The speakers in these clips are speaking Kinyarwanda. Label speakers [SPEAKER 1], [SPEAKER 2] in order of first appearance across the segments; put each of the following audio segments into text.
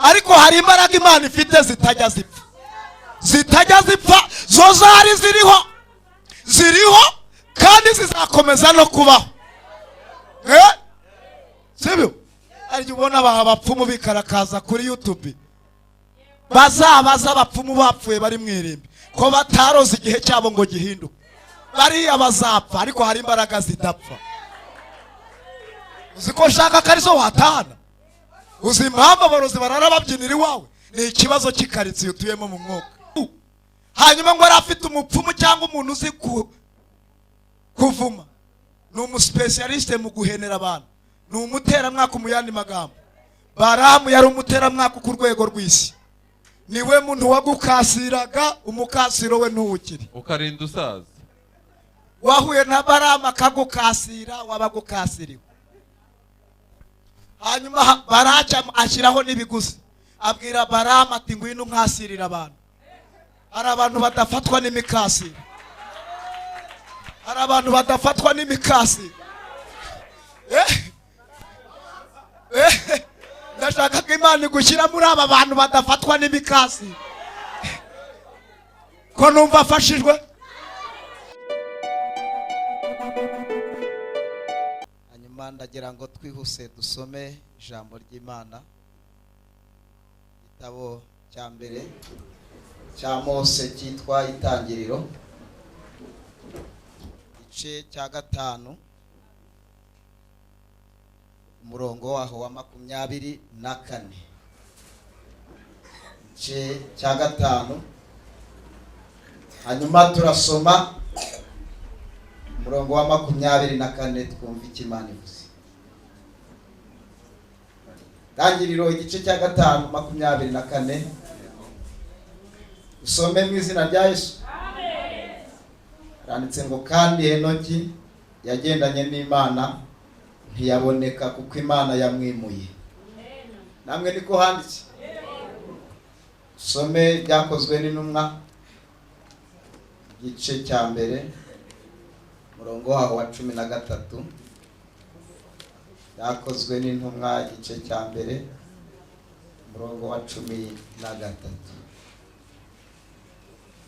[SPEAKER 1] Ariko hari imbaraga Imana ifite zitajya zipfa, zitajya zipfa. Zo zari ziriho, ziriho kandi zizakomeza no kubaho. Eh? Sibyo? Hari igihe ubona abapfumu bikarakaza kuri YouTube. Bazabaza abapfumu bapfuye bari mu irimbi ko bataroze igihe cyabo ngo gihinduke. Bariya bazapfa, ariko hari imbaraga zidapfa. Uzi ko nshaka ko arizo watahana? Uzi impamvu abarozi barara babyinira iwawe? Ni ikibazo cy'ikaritsiye utuyemo mu mwuka. Hanyuma ngo yari afite umupfumu cyangwa umuntu uzi kuvuma, ni umuspécialiste mu guhenera abantu, ni umuteramwaka. Mu yandi magambo, Baramu yari umuteramwaka ku rwego rw'isi. Niwe muntu wagukasiraga, umukasiro we ntuwukire.
[SPEAKER 2] Ukarinda usaza.
[SPEAKER 1] Wahuye na Baramu akagukasira, wabagukasiriwe. Hanyuma Baraki ashyiraho n'ibiguzi, abwira Baramu ati: "Ngwino unkasirire abantu." Hari abantu badafatwa n'imikasiro, hari abantu badafatwa n'imikasiro. Eh? Eh? Ndashaka ko Imana igushyira muri aba bantu badafatwa n'imikasiro, ko numva afashijwe.
[SPEAKER 3] Hanyuma ndagira ngo twihuse dusome ijambo ry'Imana, igitabo cya mbere cya Mose cyitwa Itangiriro, igice cya 5, umurongo waho wa 24. Igice cya 5, hanyuma turasoma umurongo wa 24, twumva icyo Imana ivuze. Tangiriro igice cya 5, 24, usome mu izina rya Yesu. Handitse ngo: "Kandi Henoki yagendanye n'Imana, ntiyaboneka kuko Imana yamwimuye." Namwe niko handitse? Usome Byakozwe n'Intumwa, igice cya 1, umurongo waho wa 13. Byakozwe n'Intumwa, igice cya 1, umurongo wa 13,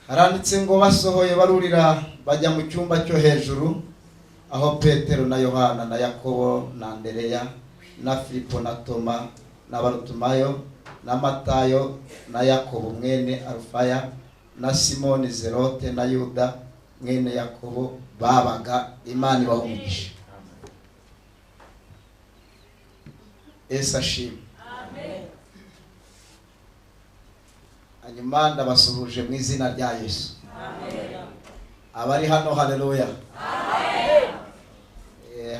[SPEAKER 3] haranditse ngo: "Basohoye barurira bajya mu cyumba cyo hejuru, aho Petero na Yohana na Yakobo na Andereya na Filipo na Toma na Barutumayo na Matayo na Yakobo mwene Alufaya na Simoni Zerote na Yuda mwene Yakobo babaga. Imana ibaha umugisha." Yesu ashimwe. Hanyuma ndabasuhuje mu izina rya Yesu abari hano. Haleluya!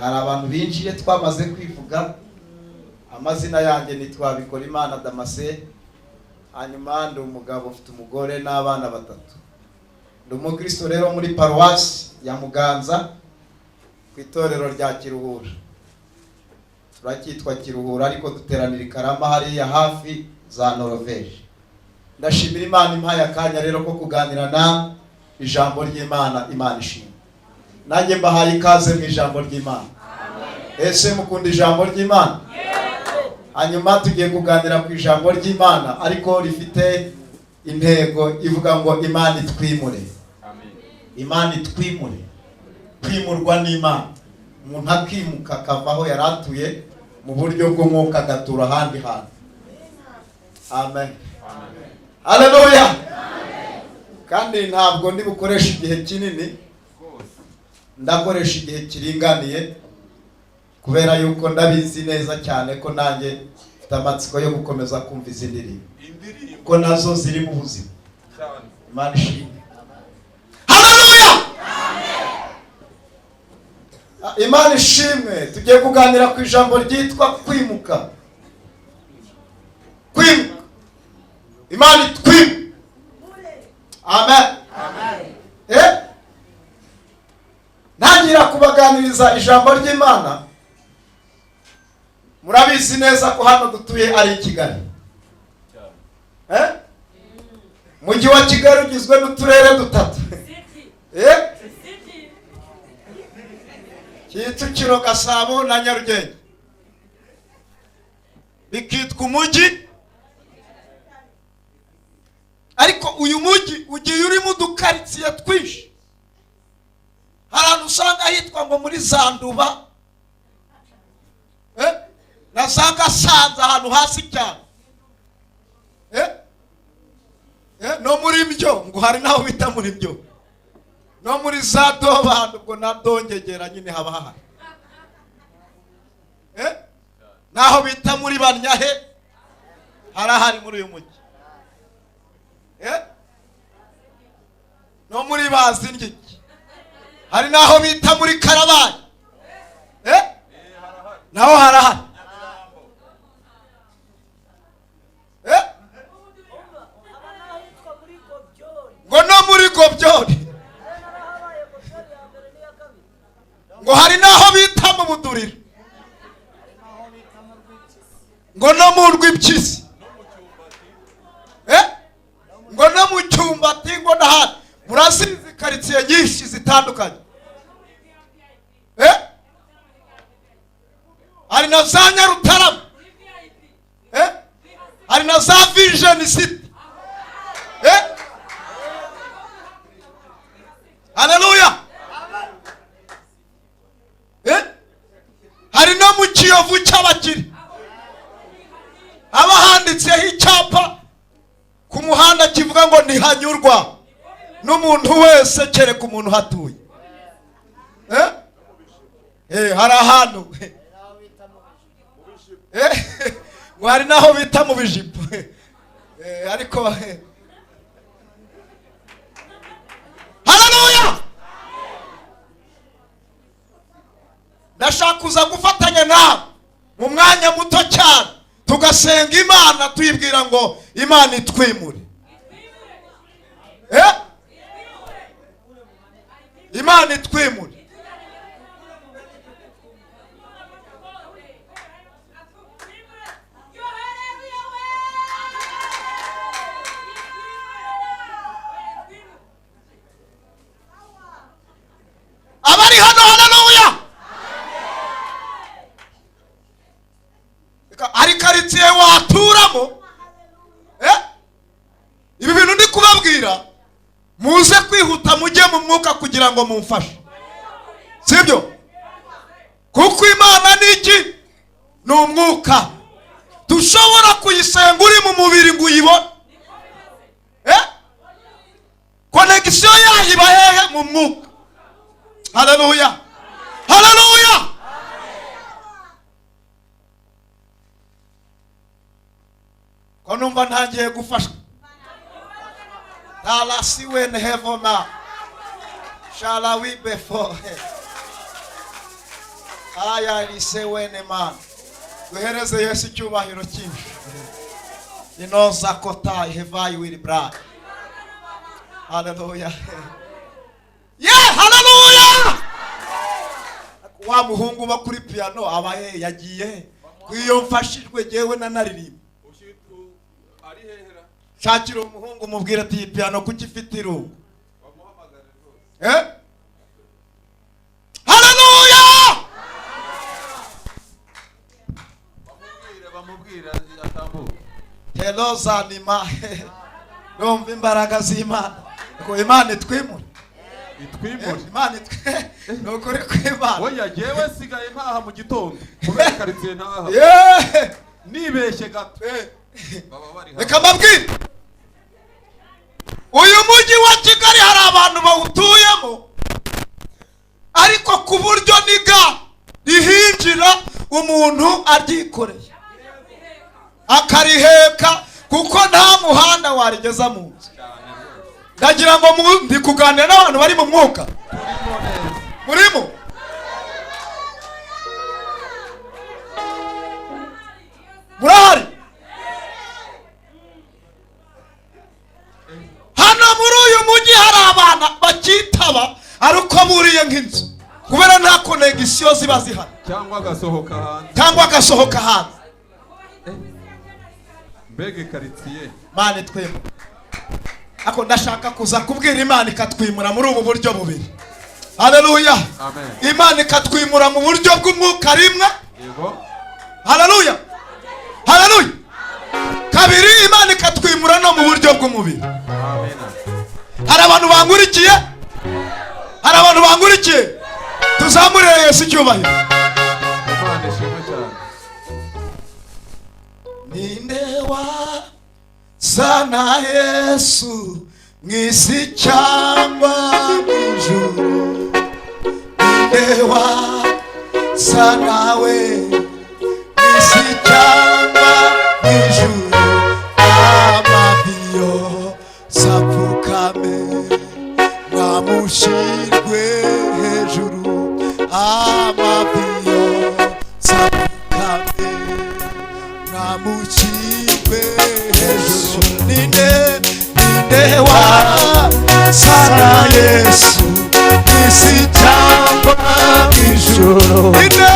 [SPEAKER 3] Hari abantu binjiye twamaze kwivuga. Amazina yanjye nitwa Bikorimana Damascene. Hanyuma ndi umugabo ufite umugore n'abana batatu. Ndi umukristo rero muri paruwasi ya Muganza, ku itorero rya Kiruhura. Turacyitwa Kiruhura, ariko duteranira i Karama, hariya hafi za Norvege. Ndashimira Imana impaye akanya rero ko kuganira na ijambo ry'Imana. Imana ishimwe. Nanjye mbahaye ikaze mu ijambo ry'Imana. Ese mukunda ijambo ry'Imana? Hanyuma tugiye kuganira ku ijambo ry'Imana, ariko rifite intego ivuga ngo: "Imana itwimure." Imana itwimure. Kwimurwa n'Imana, umuntu akimuka akava aho yari atuye mu buryo bw'umwuka, agatura ahandi hantu. Amen, haleluya. Kandi ntabwo ndi bukoreshe igihe kinini, ndakoresha igihe kiringaniye, kubera yuko ndabizi neza cyane ko nanjye mfite amatsiko yo gukomeza kumva izi ndirimbo,
[SPEAKER 2] Indirimbo.
[SPEAKER 3] ko nazo ziri mu buzima.
[SPEAKER 2] Cyane.
[SPEAKER 3] Imana ishimwe, haleluya. Imana ishimwe. Tugiye kuganira ku ijambo ryitwa kwimuka. Kwimuka, Imana itwimuka. Amen. Eh? Ntangira kubaganiriza ijambo ry'Imana, murabizi neza ko hano dutuye ari i Kigali.
[SPEAKER 2] Cyane.
[SPEAKER 3] Eh? Umujyi wa Kigali ugizwe n'uturere dutatu. Eh? Kicukiro, Gasabo na Nyarugenge, bikitwa umujyi.
[SPEAKER 1] Ariko uyu mujyi ugiye urimo udukaritsiye twinshi. Hari ahantu usanga hitwa ngo muri Zanduba, na za Gasanze, ahantu hasi cyane. No muri byo ngo hari n'aho bita muri byo, no muri za Dobana, ubwo na Dongegera nyine haba hahari. N'aho bita muri Banyahe harahari muri uyu mujyi. No muri Bazindiki hari n'aho bita muri Karabayi. Naho harahari. Ngo no muri Gobyori, ngo hari n'aho bita mu Buduriro, ngo no mu Rw'impyisi, ngo no mu Cyumbati, ngo n'ahandi. Murazizi karitsiye nyinshi zitandukanye. Hari na za Nyarutarama, hari na za Vision City. Haleluya! Hari no mu Kiyovu cy'abakire, haba handitseho icyapa ku muhanda kivuga ngo ntihanyurwa n'umuntu wese kereka umuntu uhatuye. Hari ahantu ngo hari n'aho bita mu Bijipo. Ariko haleluya, ndashaka kuza gufatanya nawe mu mwanya muto cyane, tugasenga Imana tuyibwira ngo Imana itwimure. Imana itwimure. Abari hano, haleluya! Hari karitsiye waturamo. Ibi bintu ndi kubabwira, muze kwihuta mujye mu mwuka kugira ngo mumfashe, sibyo? Kuko Imana ni iki? Ni umwuka. Dushobora kuyisenga uri mu mubiri ngo uyibone. Connexion yayo iba hehe? Mu mwuka. Haleluya, haleluya! Ko numva ntangiye gufashwa. Tarasi wen hevona shall we before aya rise wene man. Duhereze Yesu icyubahiro cyinshi. Inoza kota hevayi will bra. Haleluya, yeah, haleluya! Wa muhungu uba kuri piano aba he? Yagiye? Iyo mfashijwe jyewe nanaririmba.
[SPEAKER 2] Ari hehera?
[SPEAKER 1] Shakira umuhungu umubwira ati iyi piano kuki ifite irungu?
[SPEAKER 2] Bamuhamagare rwose.
[SPEAKER 1] Haleluya!
[SPEAKER 2] Bamubwire, bamubwire atambuke.
[SPEAKER 1] Helozanima, numva imbaraga z'Imana. Ngo Imana itwimure.
[SPEAKER 2] Itwimure.
[SPEAKER 1] Imana itwe, ni ukuri kw'Imana.
[SPEAKER 2] Oya, jyewe sigaye ntaha mu gitondo kubera karitsiye ntaha. Nibeshye gato baba bari
[SPEAKER 1] Reka mbabwire, uyu mujyi wa Kigali hari abantu bawutuyemo, ariko ku buryo niga rihinjira umuntu aryikoreye akariheka, kuko nta muhanda warigeza mu nzu. Ndagira ngo ndi kuganira n'abantu bari mu mwuka.
[SPEAKER 2] Turimo neza.
[SPEAKER 1] Murimo. Murahari hano muri uyu mujyi hari abana bakitaba ari uko buriye nk'inzu, kubera nta connexion ziba zihari.
[SPEAKER 2] Cyangwa agasohoka hanze.
[SPEAKER 1] Cyangwa agasohoka hanze.
[SPEAKER 2] Mbega karitsiye!
[SPEAKER 1] Imana itwimura. Ariko ndashaka kuza kubwira Imana ikatwimura muri ubu buryo bubiri. Haleluya!
[SPEAKER 2] Amen.
[SPEAKER 1] Imana ikatwimura mu buryo bw'umwuka rimwe.
[SPEAKER 2] Yego.
[SPEAKER 1] Haleluya, haleluya! Kabiri, Imana ikatwimura. Ikabikora no mu buryo bw'umubiri.
[SPEAKER 2] Amen.
[SPEAKER 1] Hari abantu bangurikiye, hari abantu bangurikiye. Tuzamurire Yesu icyubahiro.
[SPEAKER 2] Imana ishimwe cyane.
[SPEAKER 1] Ninde wasa na Yesu mu isi cyangwa mu ijuru? Ninde wasa nawe mu isi cyangwa mu ijuru? Amavi yose apfukame, namushyirwe hejuru. Amavi yose apfukame, namushyirwe hejuru. Ninde, ninde wasa na Yesu mu isi cyangwa mu ijuru? Ninde,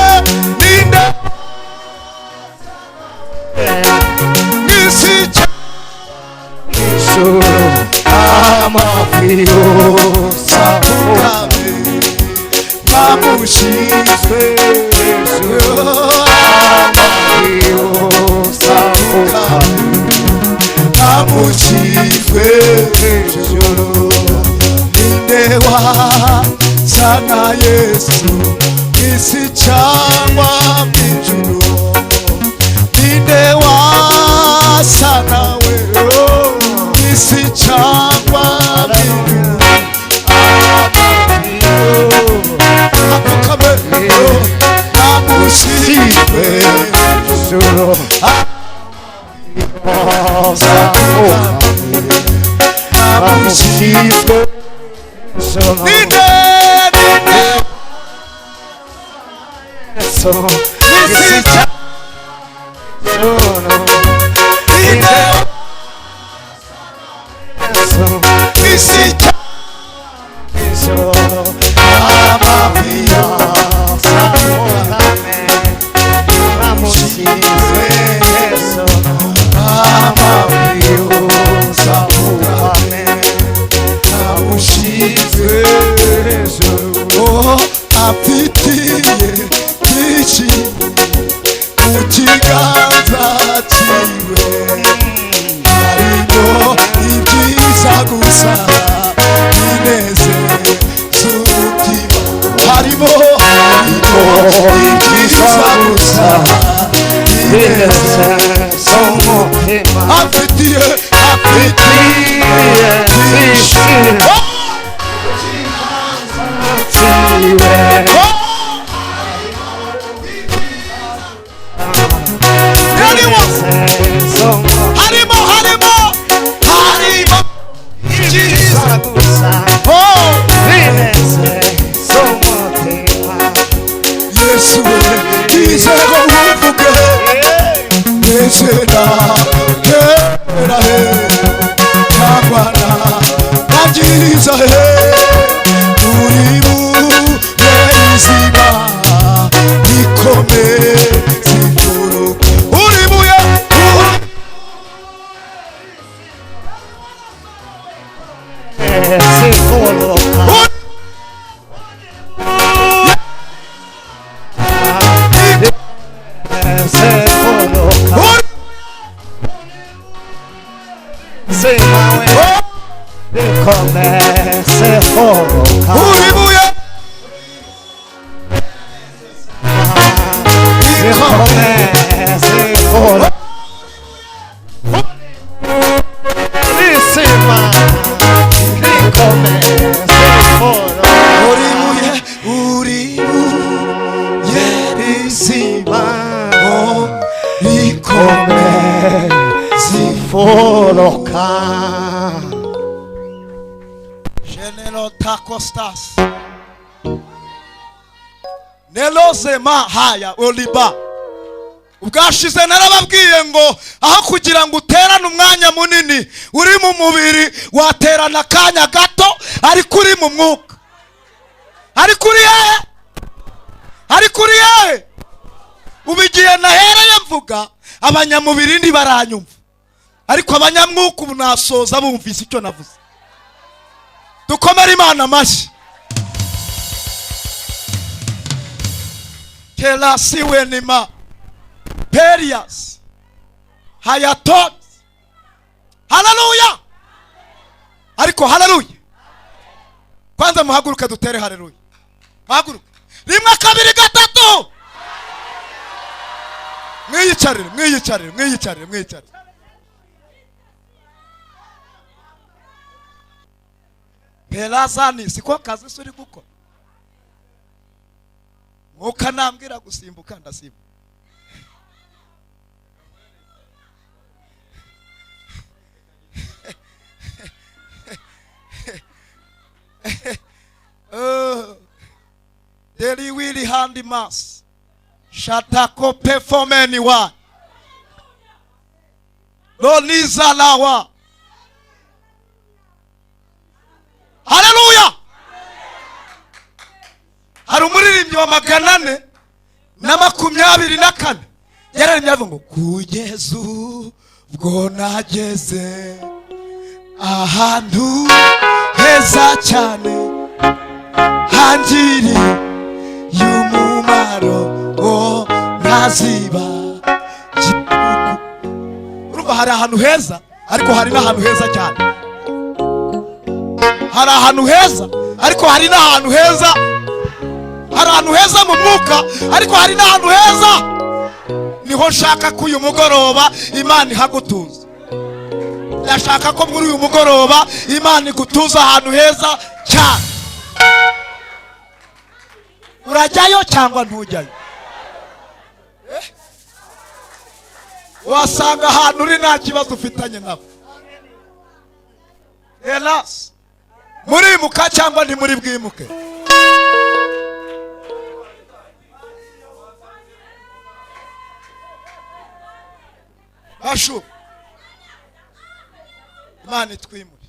[SPEAKER 1] ninde mu isi cyangwa
[SPEAKER 4] Amavi yose
[SPEAKER 1] apfukame, namushyirwe hejuru.
[SPEAKER 4] yose apfukame,
[SPEAKER 1] Namushyirwe hejuru. Ninde wasa na Yesu mu isi cyangwa mu ijuru? Ninde wasa nawe mu isi cyangwa mu ijuru? Apfukame, namushyirwe
[SPEAKER 4] hejuru. Apfukame, namushyirwe hejuru.
[SPEAKER 1] Ninde, ninde
[SPEAKER 4] Yesu
[SPEAKER 1] mu isi cyangwa ninde
[SPEAKER 4] Yesu
[SPEAKER 1] mu isi cyangwa
[SPEAKER 4] ijuru.
[SPEAKER 1] Amavi
[SPEAKER 4] Yose apfukame, namushyirwe hejuru.
[SPEAKER 1] Amavi
[SPEAKER 4] Yose apfukame,
[SPEAKER 1] namushyirwe
[SPEAKER 4] hejuru.
[SPEAKER 1] Oh, afitiye byinshi mu kiganza cyiwe, harimo ibyiza gusa, binezeza umutima. Harimo ibyiza gusa, binezeza
[SPEAKER 4] Binezeza umutima.
[SPEAKER 1] Afitiye byinshi. Oh, oh. Harimo, harimo, harimo, harimo ibyiza. Oh, Yesu we, yizego uvuge mbese na kera he cyangwa na nabyiza he? Uri buye rizima rikomeye zituruka, uri buye, uri uri uri buye rikomeye. Uri buye, uri buye rizima, oh, rikomeye.
[SPEAKER 4] Foroka.
[SPEAKER 1] General Takostas Nelozema haya oliba. Ubwashize narababwiye ngo aho kugira ngo uterane umwanya munini uri mu mubiri, waterana akanya gato ariko uri mu mwuka. Ariko uri hehe? Ariko uri hehe? Ubu igihe nahereye mvuga, abanyamubiri ntibaranyumva, ariko abanyamwuka ubu nasoza bumvise icyo navuze. Dukomere Imana amashyi. Kerasiwenima perias hayatot. Haleluya. Ariko haleluya, kwanza muhaguruke dutere haleluya. Muhaguruke, rimwe, kabiri, gatatu. Mwiyicarire, mwiyicarire, mwiyicarire, mwiyicarire. Perazani, siko kazi se uri gukora? Mwuka nambwira gusimbuka ndasimbuka. Oh. Deli wili handi mas shatako performeni wa lolizalawa. Haleluya! Hari umuririmbyi wa 424 yararirimbye avuga ngo kugeza ubwo nageze ahantu heza cyane hangiri y'umumaro wo ntaziba. Urumva hari ahantu heza, ariko hari n'ahantu heza cyane. Hari ahantu heza, ariko hari n'ahantu heza. Hari ahantu heza mu mwuka, ariko hari n'ahantu heza. Niho nshaka ko uyu mugoroba Imana ihagutuza. Ndashaka ko muri uyu mugoroba Imana igutuza ahantu heza cyane. Urajyayo cyangwa ntujyayo? Wasanga ahantu uri nta kibazo ufitanye nabo. Elas, murimuka cyangwa ntimuri bwimuke? Bashu, Imana itwimure.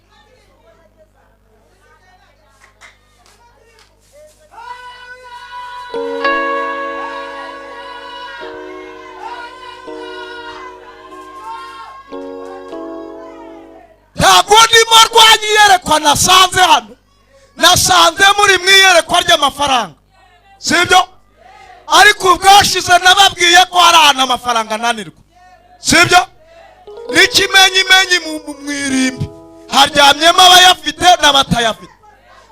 [SPEAKER 1] Ntabwo ndimo rwanya iyerekwa nasanze hano, nasanze muri mu iyerekwa ry'amafaranga, sibyo? Ariko ubwashize nababwiye ko hari ahantu amafaranga ananirwa, sibyo? N'ikimenyimenyi mu irimbi haryamyemo abayafite n'abatayafite,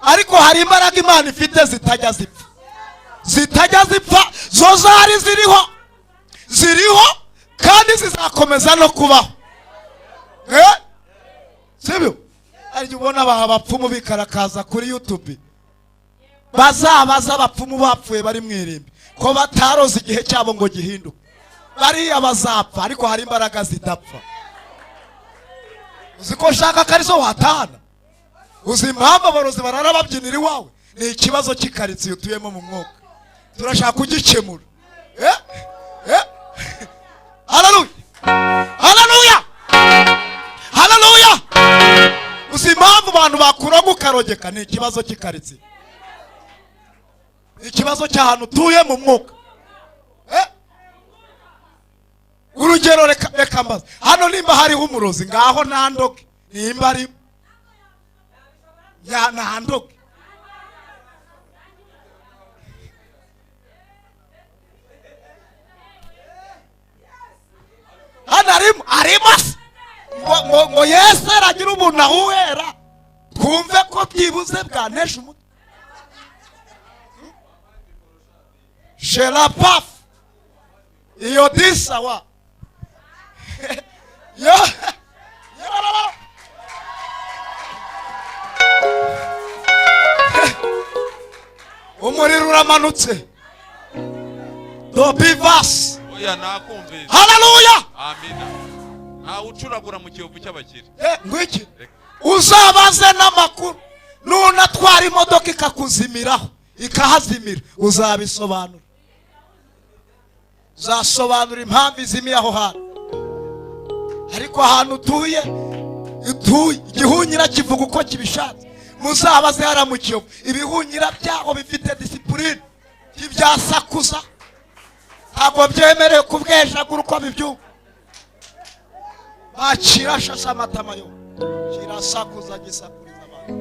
[SPEAKER 1] ariko hari imbaraga Imana ifite zitajya zipfa, zitajya zipfa. Zo zari ziriho, ziriho kandi zizakomeza no kubaho. Sibyo? Ariko ubona abapfumu bikarakaza kuri YouTube, bazabaza abapfumu bapfuye bari mu irimbi ko bataroze igihe cyabo ngo gihinduke, bariya bazapfa, ariko hari imbaraga zidapfa. Uzi ko nshaka ko arizo watahana? Uzi impamvu abarozi barara babyinira iwawe? Ni ikibazo cy'ikaritsiye utuyemo mu mwuka, turashaka kugikemura. Haleluya, haleluya, haleluya. Uzi impamvu abantu bakuroga ukarogeka? Ni ikibazo cy'ikaritsiye, ikibazo cy'ahantu utuye mu mwuka. Urugero, reka mbaze hano, nimba hariho umurozi ngaho ntandoge, nimba arimo ntandoge. Hano arimo, arimo se ngo Yesu aragira umuntu ahuhera, twumve ko byibuze bwanesha umutwe. Sherapaf iyo disawa yo. Umuriro uramanutse dobivas.
[SPEAKER 2] Oya, nakumvise.
[SPEAKER 1] Haleluya,
[SPEAKER 2] amina. Ntawe ucuragura mu kiyovu cy'abakire.
[SPEAKER 1] Ngwiki uzabaze n'amakuru, nunatwara imodoka ikakuzimiraho ikahazimira, uzabisobanura, uzasobanura impamvu izimiye aho hantu. Ariko ahantu utuye, igihunyira kivuga uko kibishatse. Muzabaze hariya mu Kiyovu, ibihunyira byaho bifite disipurine, ntibyasakuza, ntabwo byemerewe kubwejagura uko bibyumva. Bakirashashe amatama yo kirasakuza, gisakuriza abantu.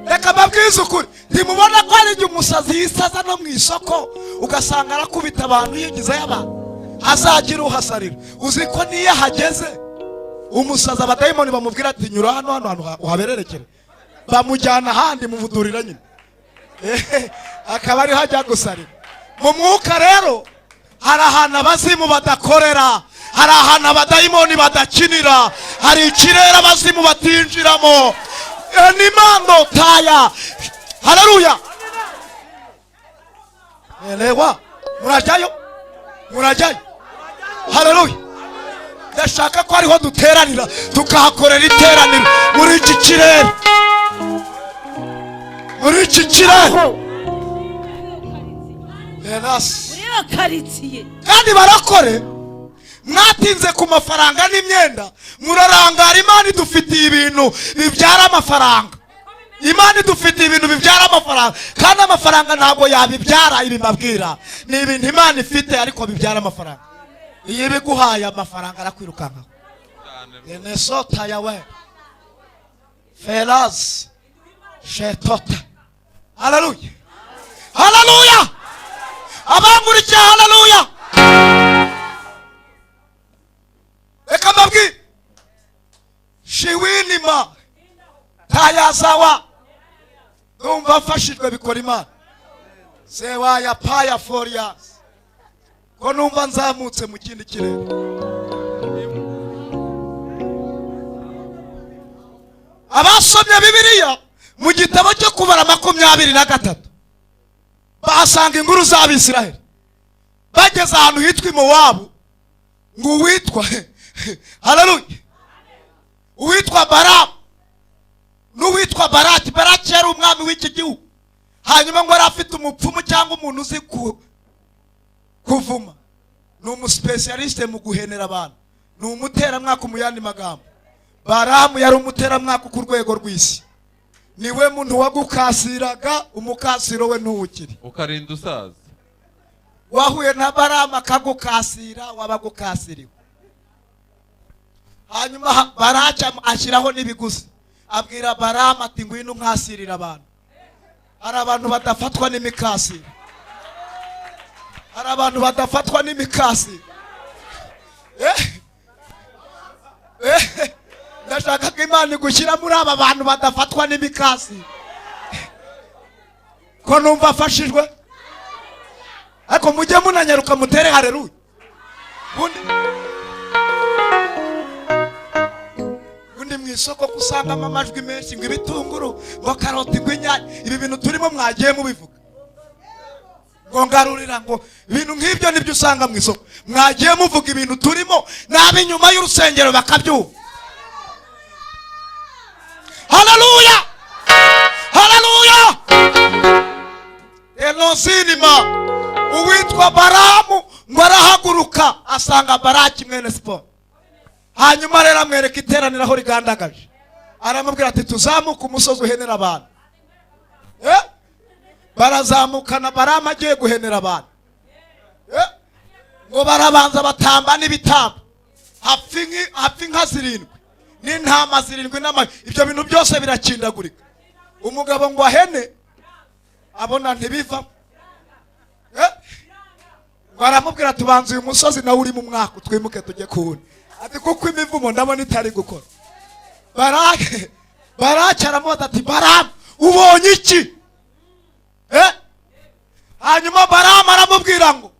[SPEAKER 1] Reka mbabwize ukuri, ntimubona ko hari igihe umusazi yisaza no mu isoko, ugasanga arakubita abantu yigizayo abantu. Hazagira uhasarira. Uzi ko niyo ahageze umusazi, abadayimoni bamubwira ati: "Nyura hano, hano hantu uhabererekere." Bamujyana ahandi muvudurira nyine, akaba ariho ajya gusarira mu mwuka. Rero hari ahantu abazimu badakorera, hari ahantu abadayimoni badakinira, hari ikirere abazimu batinjiramo. Nimando taya. Haleluya! Elewa, murajyayo, murajyayo. Haleluya! Ndashaka ko ariho duteranira, tukahakorera iteraniro muri iki kirere, muri iki kirere. Erasi.
[SPEAKER 5] Muri iyo karitsiye.
[SPEAKER 1] Kandi barakore, mwatinze ku mafaranga n'imyenda, murarangara. Imana idufitiye ibintu bibyara amafaranga. Imana idufitiye ibintu bibyara amafaranga, kandi amafaranga ntabwo yabibyara. Ibi mbabwira ni ibintu Imana ifite, ariko bibyara amafaranga. Iyo ibiguhaye, amafaranga arakwirukankaho. Enesota yawe ferazi shetota. Haleluya, haleluya! Abangurikiye, haleluya! Reka mbabwire, shiwinima tayazawa. Ndumva mfashijwe. Bikora Imana sewaya paya foriyasi, ko numva nzamutse mu kindi kirere. Abasomye Bibiliya, mu gitabo cyo Kubara 23 bahasanga inkuru z'Abisiraheli bageze ahantu hitwa i Mowabu. Ngo uwitwa, haleluya, uwitwa Baramu n'uwitwa Baraki. Baraki yari umwami w'iki gihugu. Hanyuma ngo yari afite umupfumu cyangwa umuntu uzi kuvuma, ni umusipesiyalisite mu guhenera abantu, ni umuteramwaka. Mu yandi magambo, Baramu yari umuteramwaka ku rwego rw'isi. Niwe muntu wagukasiraga, umukasiro we ntuwukire.
[SPEAKER 2] Ukarinda usaza.
[SPEAKER 1] Wahuye na Baramu akagukasira, wabagukasiriwe. Hanyuma Baraki ashyiraho n'ibiguzi, abwira Baramu ati: "Ngwino unkasirire abantu." Hari abantu badafatwa n'imikasiro, hari abantu badafatwa n'imikasiro. Ndashaka ko Imana igushyira muri aba bantu badafatwa n'imikasiro. Ko numva afashijwe? Ariko mujye munanyaruka mutere hareruya. Ubundi mu isoko ko usangamo amajwi menshi, ngo ibitunguru, ngo karoti, ngo inyanya, ibi bintu turimo mwagiye mubivuga, ngo ngarurira, ngo ibintu nk'ibyo nibyo usanga mu isoko. Mwagiye muvuga ibintu turimo, n'ab'inyuma y'urusengero bakabyumva. Haleluya, haleluya! Enosinima. Uwitwa Baramu ngo arahaguruka, asanga Baraki mwene Siporo. Hanyuma rero amwereka iteraniro aho rigandagaje, aramubwira ati: "Tuzamuke umusozi uhenera abantu." Barazamukana, Baramu agiye guhenera abantu. Ngo barabanza batamba n'ibitambo, hapfa inka zirindwi n'intama zirindwi n'ama ibyo bintu byose birakindagurika. Umugabo ngo ahene, abona ntibivamo. Ngo aramubwira: "Tubanza uyu musozi nawe uri mu mwaka, twimuke tujye kuwundi," ati: "Kuko imivumo ndabona itari gukora." Baraki aramubaza ati: "Baramu, ubonye iki?" Hanyuma Baramu aramubwira ngo,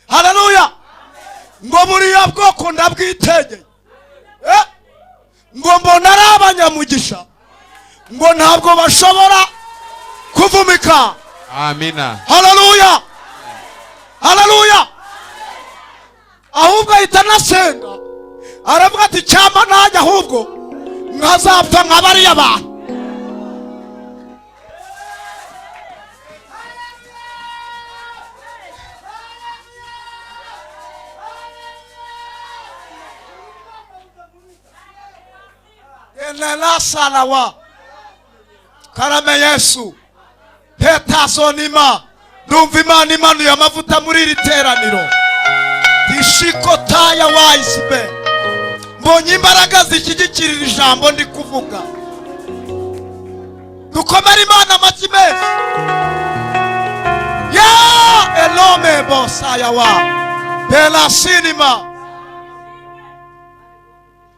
[SPEAKER 1] haleluya, ngo: "Buriya bwoko ndabwitegeye." Ngo mbona ari abanyamugisha, ngo ntabwo bashobora kuvumika.
[SPEAKER 2] Amina.
[SPEAKER 1] Haleluya, haleluya! Ahubwo ahita anasenga, aravuga ati: "Cyangwa nanjye ahubwo nkazapfa nka bariya bantu." Salawa karame Yesu petasonima. Ndumva Imana imanuye amavuta muri iri teraniro. Tishiko taya wayisibe. Mbonye imbaraga zishyigikira iri jambo ndi kuvuga. Dukomere Imana amashyi menshi ya elome bosaya wa. Belasinima.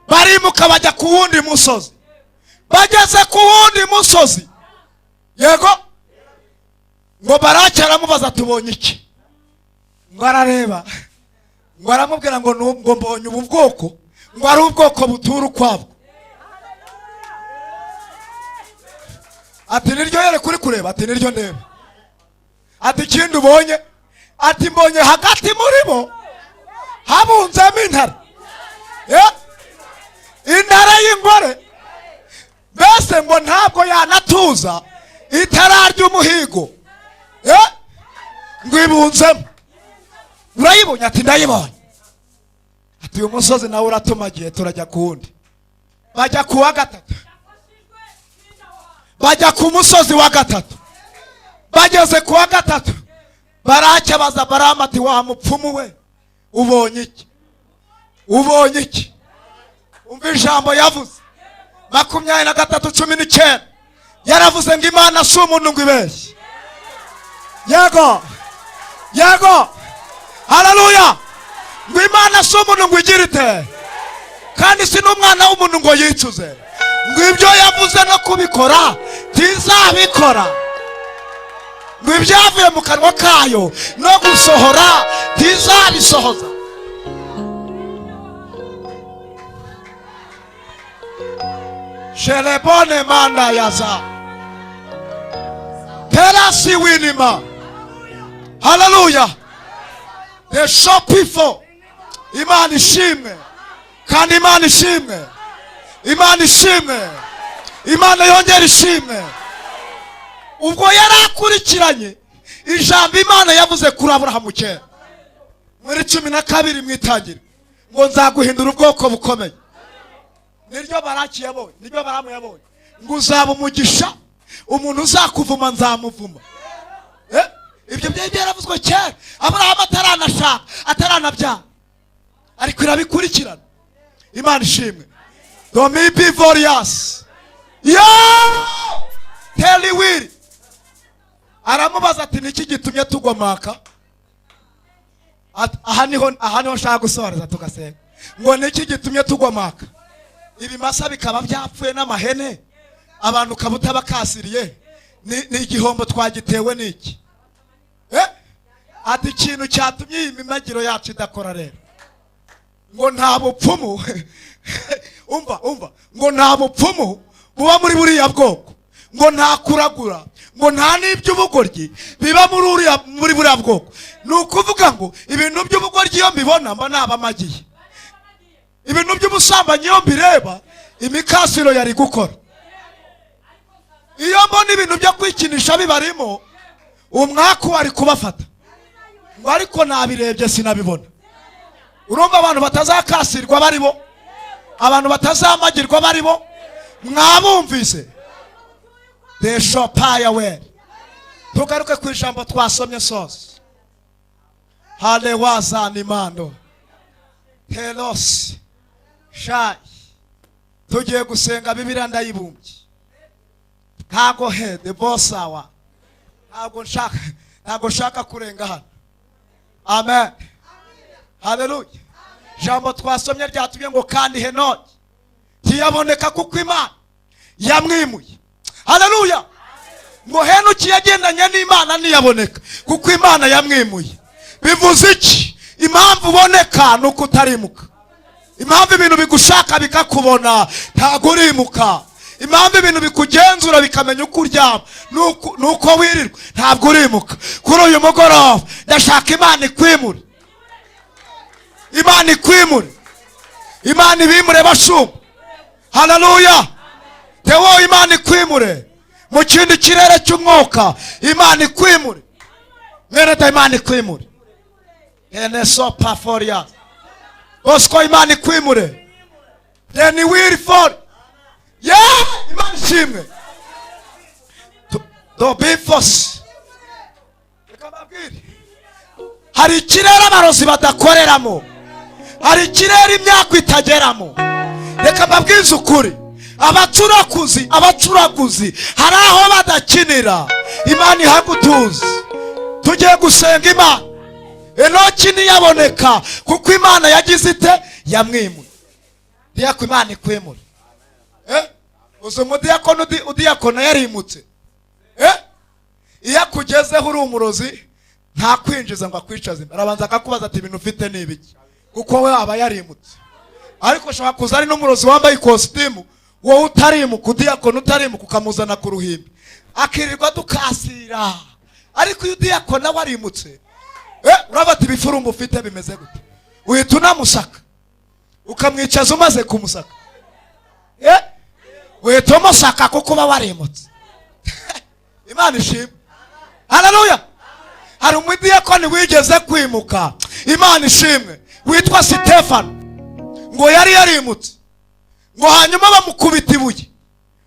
[SPEAKER 1] Barimuka bajya ku wundi musozi. Bageze ku wundi musozi, yego, ngo Baraki aramubaza, "Tubonye iki?" Ngo arareba, ngo aramubwira ngo ngo "Mbonye ubu bwoko ngo ari ubwoko butura ukwabwo." Ati "Niryo yereka uri kureba?" Ati "Niryo ndeba." Ati "Ikindi ubonye?" Ati "Mbonye hagati muri bo habunzemo intare." Intare y'ingore, mbese ngo ntabwo yanatuza itararya umuhigo. Ngo ibunzemo. "Urayibonye?" Ati "Ndayibonye." Ati "Uyu musozi nawe uratumagiye, turajya ku wundi." Bajya ku wa gatatu, bajya ku musozi wa gatatu. Bageze ku wa gatatu, Baraki abaza Baramu ati "Wa mupfumu we, ubonye iki? Ubonye iki?" Umva ijambo yavuze, 23:19. Yaravuze ngo "Imana si umuntu ngo ibeshye." Yego, yego, haleluya! Ngo "Imana si umuntu ngo igire ite, kandi si n'umwana w'umuntu ngo yicuze." Ngo ibyo yavuze no kubikora ntizabikora? Ngo ibyavuye mu kanwa kayo no gusohora ntizabisohoza? Sherebone manda yaza terasi winima. Haleluya! The shopifo. Imana ishimwe, kandi Imana ishimwe, Imana ishimwe, Imana yongera ishimwe. Ubwo yari akurikiranye ijambo Imana yavuze kuri Aburahamu kera muri 12 mu itangiriro, ngo "Nzaguhindura ubwoko bukomeye." Niryo Baraki yabonye, niryo Baramu yabonye, ngo "Uzaba umugisha, umuntu uzakuvuma nzamuvuma." Ibyo byari byaravuzwe kera Aburahamu ataranashaka, ataranabyara, ariko irabikurikirana. Imana ishimwe. Domibi voriyasi yo teliwiri. Aramubaza ati "Niki gitumye tugomaka?" Aha niho nshaka gusobanura tugasenga. Ngo "Niki gitumye tugomaka, ibimasa bikaba byapfuye n'amahene, abantu ukaba utabakasiriye? Ni igihombo twagitewe n'iki?" Ati "Ikintu cyatumye iyi mimagiro yacu idakora rero, ngo nta bupfumu." Umva, umva, ngo nta bupfumu buba muri buriya bwoko, ngo nta kuragura, ngo nta n'iby'ubugoryi biba muri buriya bwoko. Ni ukuvuga ngo ibintu by'ubugoryi iyo mbibona mba nabamagiye, ibintu by'ubusambanyi iyo mbireba imikasiro yari gukora, iyo mbona ibintu byo kwikinisha bibarimo umwaku wari kubafata. Ngo ariko nabirebye sinabibona. Urumva abantu batazakasirwa baribo, abantu batazamagirwa baribo, mwabumvise deshopaya we. Tugaruke ku ijambo twasomye sose. Halewazanimando terosi shayi. Tugiye gusenga. Bibiliya ndayibumbye, ntago hede bosawa, ntago nshaka kurenga hano. Amen, haleluya! Ijambo twasomye ryatumye ngo kandi Henoki ntiyaboneka kuko Imana yamwimuye. Haleluya! Ngo Henoki yagendanye n'Imana, ntiyaboneka kuko Imana yamwimuye. Bivuze iki? Impamvu uboneka ni uko utarimuka. Impamvu ibintu bigushaka bikakubona, ntabwo urimuka. Impamvu ibintu bikugenzura bikamenya uko uryama nuko wirirwa, ntabwo urimuka. Kuri uyu mugoroba ndashaka Imana ikwimure, Imana ikwimure, Imana ibimure bashumba. Haleluya! Tewo, Imana ikwimure mu kindi kirere cy'umwuka. Imana ikwimure, mwene da, Imana ikwimure. Eneso paforia Bosco, Imana ikwimure. Deni wiri for ye. Imana ishimwe. Dobifos. Reka mbabwire, hari ikirere abarozi badakoreramo, hari ikirere imyaka itageramo. Reka mbabwize ukuri, abacurakuzi, abacuraguzi, hari aho badakinira. Imana ihagutuza. Tugiye gusenga Imana. Enoki ntiyaboneka kuko Imana yagize ite? Yamwimuye. Diyako, Imana ikwimura. Uzi umudiyakoni udiyakona yarimutse? Iyo akugezeho uri umurozi, ntakwinjiza ngo akwicaze imbere, arabanza akakubaza ati: "Ibintu ufite ni ibiki?" Kuko we aba yarimutse. Ariko ushobora kuza ari n'umurozi wambaye ikositimu, wowe utarimuka, udiyakona utarimuka, ukamuzana ku ruhimbi akirirwa dukasira. Ariko iyo udiyakona warimutse, uraba ati: "Ibifurumba ufite bimeze gute?" Uhita unamusaka, ukamwicaza umaze kumusaka. Uhita umusaka kuko uba warimutse. Imana ishimwe, haleluya. Hari umudiyakoni wigeze kwimuka, Imana ishimwe, witwa Sitefano. Ngo yari yarimutse, ngo hanyuma bamukubita ibuye,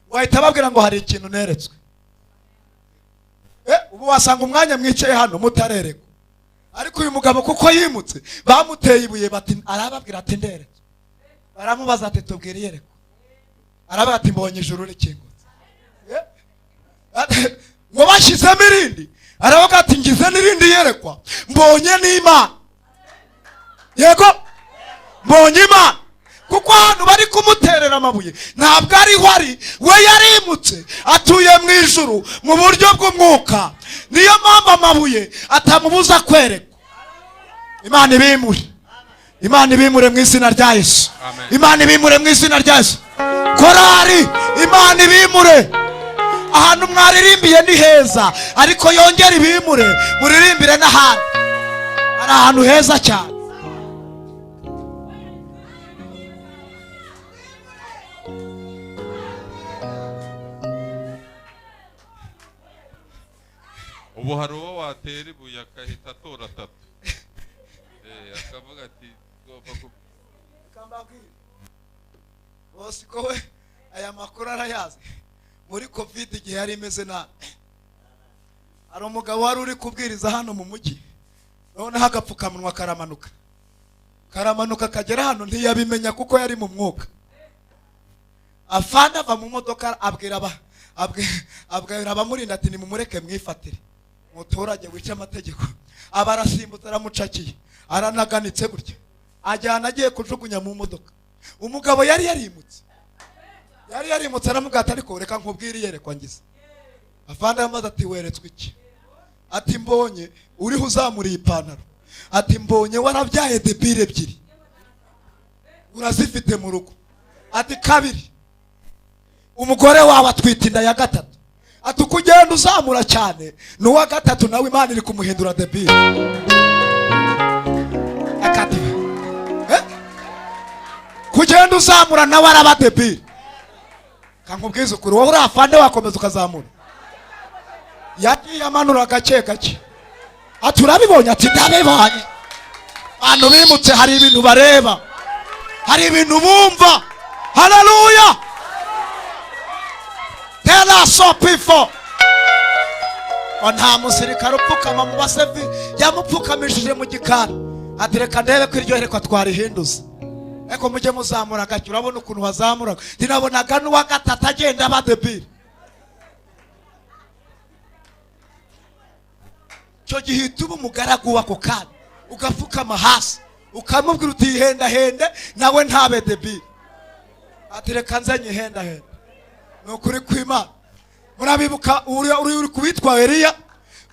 [SPEAKER 1] ngo ahita ababwira ngo: "Hari ikintu neretswe." Ubu wasanga umwanya mwicaye hano mutarerekwa, ariko uyu mugabo kuko yimutse, bamuteye ibuye, bati arababwira ati: "Nderetswe." Baramubaza ati: "Tubwire iyerekwa." Aravuga ati: "Mbonye ijuru rikingutse." Ngo bashyizemo irindi, aravuga ati: "Ngize n'irindi yerekwa, mbonye n'Imana." Yego, mbonye Imana. Kuko ahantu bari kumuterera amabuye ntabwo ariho ari, we yarimutse, atuye mu ijuru mu buryo bw'umwuka. Niyo mpamvu amabuye atamubuza kwerekwa. Imana ibimure, Imana ibimure mu izina rya Yesu.
[SPEAKER 2] Amen.
[SPEAKER 1] Imana ibimure mu izina rya Yesu. Korari, Imana ibimure. Ahantu mwaririmbiye ni heza, ariko yongere ibimure, muririmbire n'ahandi. Hari ahantu heza cyane.
[SPEAKER 2] Ubu hari uwo watera ibuye akahita atora atatu, akavuga ati: "Tugomba
[SPEAKER 1] Bose ko we aya makuru arayazi. Muri COVID igihe yari imeze nabi, hari umugabo wari uri kubwiriza hano mu mujyi, noneho agapfukamunwa karamanuka, karamanuka kagera hano, ntiyabimenya kuko yari mu mwuka. Afande ava mu modoka, abwira abamurinda ati: "Nimumureke mwifatire umuturage wica amategeko." Aba arasimbutse, aramucakiye, aranaganitse gutya, ajyana agiye kujugunya mu modoka. Umugabo yari yarimutse, yari yarimutse. Aramubwira ati: "Ariko reka nkubwire iyerekwa ngize." Afande amaze ati: "Weretswe iki?" Ati: "Mbonye uriho uzamuriye ipantaro." Ati: "Mbonye warabyaye débile ebyiri, urazifite mu rugo." Ati: "Kabiri, umugore wawe atwite inda ya gatatu." Ati: "Uko ugenda uzamura cyane, ni uwa gatatu nawe Imana iri kumuhindura débile." Akati eh? Kugenda uzamura nawe araba débile. Kankubwiza ukuri, wowe uri afande wakomeza ukazamura? Yagiye amanura gake gake. Ati: "Urabibonye?" Ati: "Ndabibonye." Abantu bimutse hari ibintu bareba, hari ibintu bumva. Haleluya. Tera so pifo. Ngo nta musirikare upfukama mu basevi, yamupfukamishije mu gikari. Ati: "Reka ndebe ko iryo yerekwa twarihinduza." Ariko mujye muzamura gake. Urabona ukuntu wazamuraga, ndinabonaga n'uwa gatatu agenda aba débile. Icyo gihe uhita uba umugaragu w'ako kanya, ugapfukama hasi, ukamubwira uti: "Yihendahende nawe ntabe débile." Ati: "Reka nze nyihendahende." Ni ukuri kw'Imana. Murabibuka uri kuwitwa Eliya,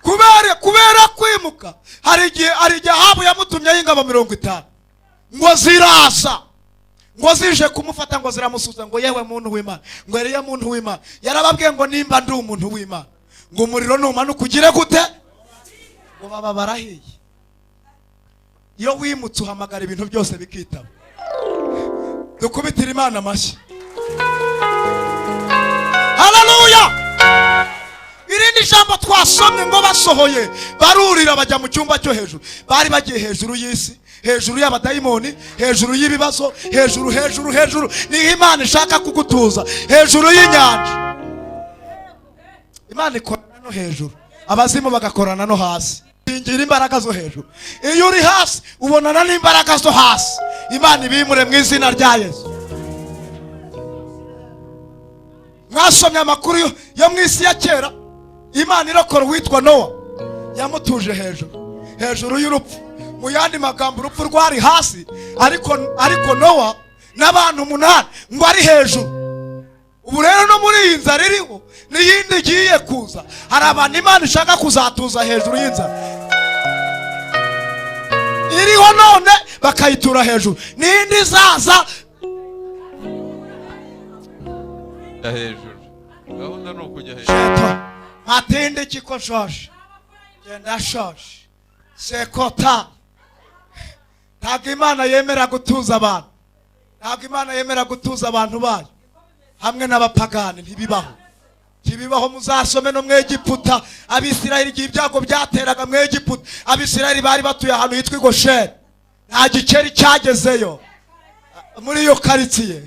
[SPEAKER 1] kubera kwimuka, hari igihe Ahabu yamutumyeho ingabo 50, ngo ziraza, ngo zije kumufata, ngo ziramusubiza ngo: "Yewe muntu w'Imana," ngo: "Eliya muntu w'Imana." Yarababwiye ngo: "Nimba ndi umuntu w'Imana," ngo, "umuriro numanuka ugire gute?" Ngo baba barahiye. Iyo wimutse uhamagara ibintu byose bikitaba. Dukubitire Imana amashyi, haleluya. Irindi jambo twasomye, ngo basohoye barurira bajya mu cyumba cyo hejuru. Bari bagiye hejuru y'isi, hejuru y'abadayimoni, hejuru y'ibibazo, hejuru, hejuru, hejuru. Niho Imana ishaka kugutuza, hejuru y'inyanja. Imana ikorana no hejuru, abazimu bagakorana no hasi. Ingira imbaraga zo hejuru. Iyo uri hasi ubonana n'imbaraga zo hasi. Imana ibimure mu izina rya Yesu. Mwasomye amakuru yo mu isi ya kera, Imana irokora uwitwa Nowa, yamutuje hejuru, hejuru y'urupfu. Mu yandi magambo, urupfu rwari hasi, ariko Nowa n'abantu umunani ngo ari hejuru. Ubu rero no muri iyi nzara iriho n'iyindi igiye kuza, hari abantu Imana ishaka kuzatuza hejuru y'inzara iriho none, bakayitura hejuru n'indi izaza.
[SPEAKER 2] Jya hejuru, gahunda ni ukujya hejuru.
[SPEAKER 1] Sheto matinde iki ko nshoje, genda shoje sekota. Ntabwo Imana yemera gutuza abantu, ntabwo Imana yemera gutuza abantu bayo hamwe n'abapagani. Ntibibaho, ntibibaho. Muzasome no mu Egiputa, Abisirayeli igihe ibyago byateraga mu Egiputa, Abisirayeli bari batuye ahantu hitwa i Gosheni. Nta gikeri cyagezeyo muri iyo karitsiye.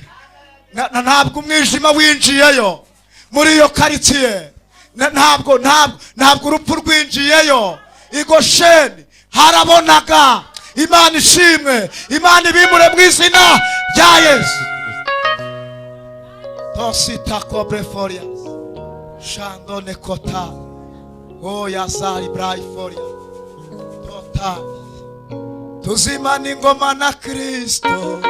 [SPEAKER 1] Ntabwo umwijima winjiyeyo muri iyo karitsiye. Ntabwo urupfu rwinjiyeyo i Gosheni, harabonaga. Imana ishimwe, Imana ibimure mu izina rya Yesu. Tosita kobre forias shandone kota oya sari brai foria tota. Tuzimana ingoma na Kristo,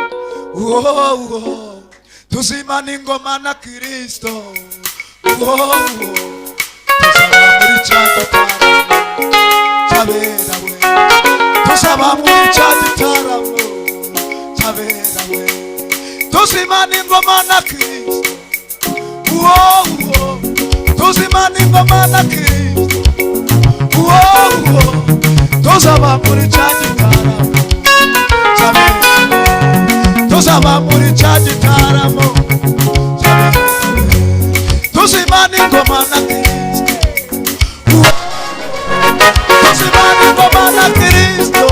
[SPEAKER 1] oh. Tuzimana ingoma na Kristo, oh. Tuzaba muri cya gitaramo cy'abera we, tuzaba muri cya gitaramo cy'abera we. Tuzimana ingoma na Kristo, oh. Tuzimana ingoma na Kristo, oh. Tuzaba muri cya gitaramo cy'abera we, tuzaba muri cya gitaramo cy'abera we. Tuzimana ingoma na Kristo, oh. Tuzimana ingoma na Kristo,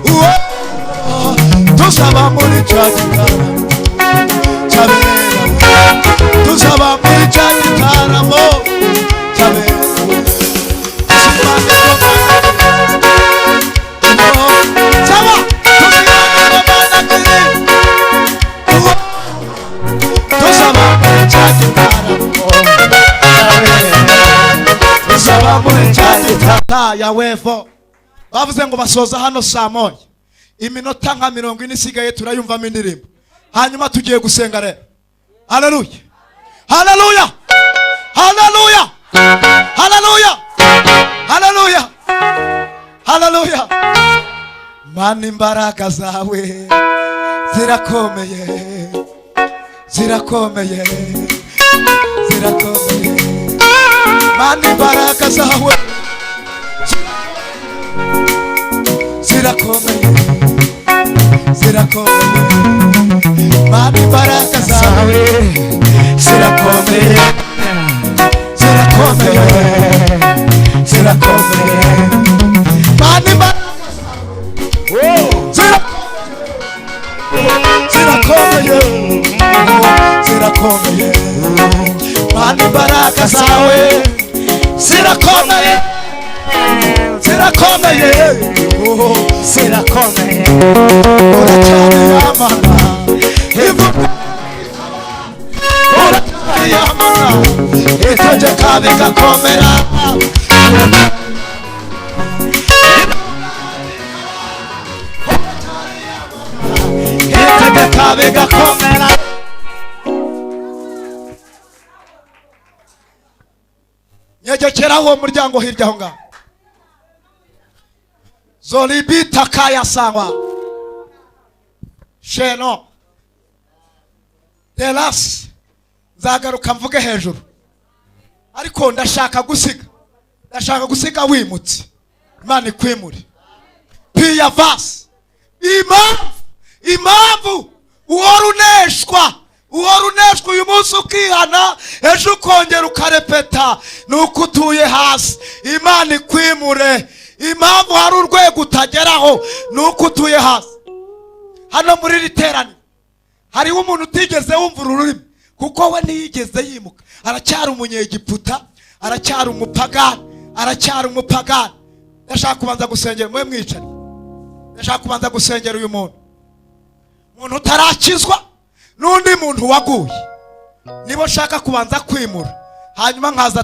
[SPEAKER 1] oh. Tuzaba muri cya gitaramo cy'abera we, tuzaba muri cya gitaramo cy'abera we. Tuzimana ingoma na Kristo, oh. Saba, tuzimana ingoma na Kristo, oh. Tuzaba muri cya gitaramo cy'abera, tuzaba muri cya gitaramo ya wevo. Bavuze ngo basoza hano saa 1, iminota nka 40 isigaye turayumvamo indirimbo, hanyuma tugiye gusenga rero. Haleluya, haleluya, haleluya, haleluya, haleluya, haleluya. Mana, imbaraga zawe zirakomeye, zirakomeye, zirakomeye. Mana, imbaraga zawe zirakomeye, zirakomeye. Mana, imbaraga zawe zirakomeye, zirakomeye, zirakomeye. Mana, imbaraga zawe zirakomeye, zirakomeye. Mana, imbaraga zawe zirakomeye, zirakomeye,
[SPEAKER 4] Zirakomeye.
[SPEAKER 1] Uracyari Imana ivuga, uracyari Imana itegeka bigakomera. Itegeka bigakomera. Nyegekeraho uwo muryango hirya aho ngaho. Zolibita kaya sawa sheno terasi. Nzagaruka mvuge hejuru, ariko ndashaka gusiga wimutse. Imana ikwimure piya vasi. Impamvu uhora uneshwa uyu munsi ukihana, ejo ukongera ukarepeta, ni uko utuye hasi. Imana ikwimure. Impamvu hari urwego utageraho ni uko utuye hasi. Hano muri iri teraniro hariho umuntu utigeze wumva uru rurimi, kuko we ntiyigeze yimuka, aracyari umunyegiputa, aracyari umupagani, aracyari umupagani. Ndashaka kubanza gusengera, mube mwicare. Ndashaka kubanza gusengera uyu muntu utarakizwa n'undi muntu waguye, nibo nshaka kubanza kwimura, hanyuma nkaza.